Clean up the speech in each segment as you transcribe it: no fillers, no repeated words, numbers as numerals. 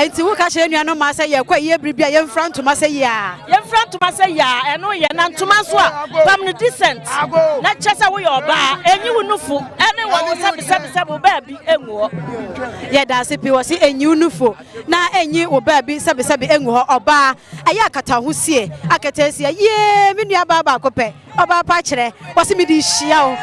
Enti woka kyerɛ nuanom mmaa sɛ yɛkɔ ayie bere bi a yɛmfira ntoma sɛ yaa. Yɛmfira ntoma sɛ yaa, ɛno yɛ. Na ntoma nso a, pam no decent na kyerɛ sɛ woyɛ ɔbaa. Ɛnyi wo nufu ne wɔ wo sɛbesɛbesɛbe wo baabi ngu hɔ. Yɛda ase pii. Wɔse ɛnyi wo nufu na ɛnyi wo baabi sɛbesɛbe ngu hɔ. Ɔbaa, ɛyɛ a kata wo ho sie. Aketeesia, yee, me nuabaa baako pɛ. Ɔbaa pa kyerɛ, wɔse mede rehyia wo.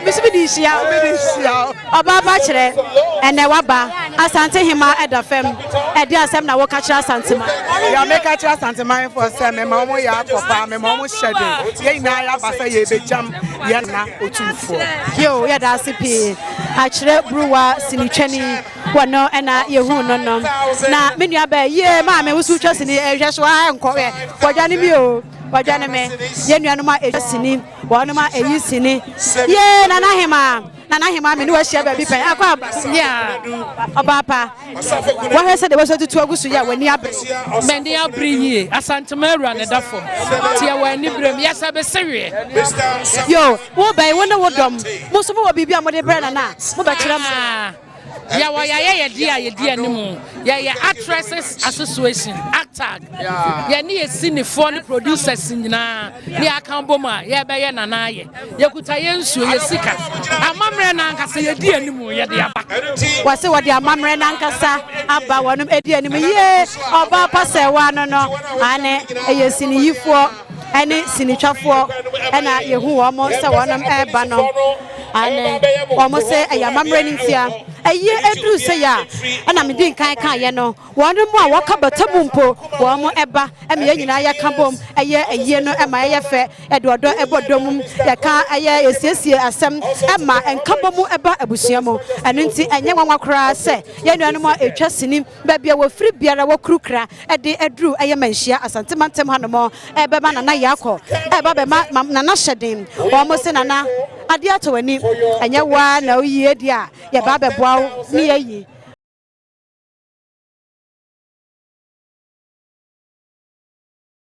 Me nso mede rehyia wo. Ɔbaa pa kyerɛ, ɛnɛ waba. Asante hema ɛda fam. Ɛde asɛm na woka kyerɛ Asanteman? Deɛ meka kyerɛ Asantemanfoɔ sɛ mema wɔn yɛ akɔ paa, mema wɔn hyɛ den. Yɛn nyinaa yɛaba sɛ yɛrebɛgyam yɛn nana Otumfoɔ. Yoo, yɛda ase pii. Akyerɛ Buruwa sinitwani, wɔno ɛna yɛhuu no no. Na me nua baa yie, maame wo so wotwa sini, ɛhwɛ so ara nkɔ ɛ, wɔdwane mi o. Wɔadwane me, yɛn nuanom a ɛtwa sini, wɔnom a ɛyi sini. Yee, Nana Hemaa, Nana Hemaa, me ne wo ahyia baabi pɛn. Akɔ aba, yeah, ɔbaa pa. Wɔhwɛ sɛdeɛ wɔsɔ tutu agu so yi a, w'ani abere. M'ani abere yie. Asantema awura na ɛda fam. Nti yɛwɔ aniberem. Yɛsɛ bese weɛ. Yo, wo bɛn, wo ne wo dɔm, mo nso mowɔ biribi a mode brɛ Nana a, mobɛkyerɛ mo. Ah. Yɛwɔ yɛayɛyɛdeɛ a yɛdi anim. Yɛyɛ Actresses Association, ACTAG. Yɛne yɛ sinifoɔ ne producers nyinaa ne yɛaka bom a yɛbɛyɛ Nana ayɛ. Yɛkuta yɛn nsuo, yɛ sika. Amammerɛ no ankasa yɛdi anim, yɛde aba. Wɔse wɔde amammerɛ no ankasa aba, wɔnom di anim yie. Ɔbaa pa sɛ wo ano no, aane, ɛyɛ siniyifoɔ ne sinitwafoɔ na yɛhu wɔn sɛ wɔnom reba no. Aane, wɔn se ɛyɛ amammerɛ no ntia. Ayie aduru sei a, ɛna medi nkan kaeɛ no, wɔn a wɔka bata mu mpo, wɔn ba ma yɛn nyinaa yɛka bom yɛ ayie no ma ɛyɛ fɛ, yɛde ɔdɔ bɔ dɔ mu, yɛka yɛ yɛsiesie asɛm ma nkabɔ mu ba abusua mu. Ɛno nti ɛnyɛ nwanwa koraa sɛ yɛn nuanom a ɛtwa sini Baabi a wɔfiri biara wɔkurukura de aduru ɛyɛ Manhyia Asante mantam hanom ɛrebɛma Nana Yaakɔ ɛreba abɛma Nana hyɛden. Wɔn se Nana adeɛ atɔ w'ani ɛnyɛ wo ara na woyie deɛ a yɛba abɛboa wo ne yɛayi.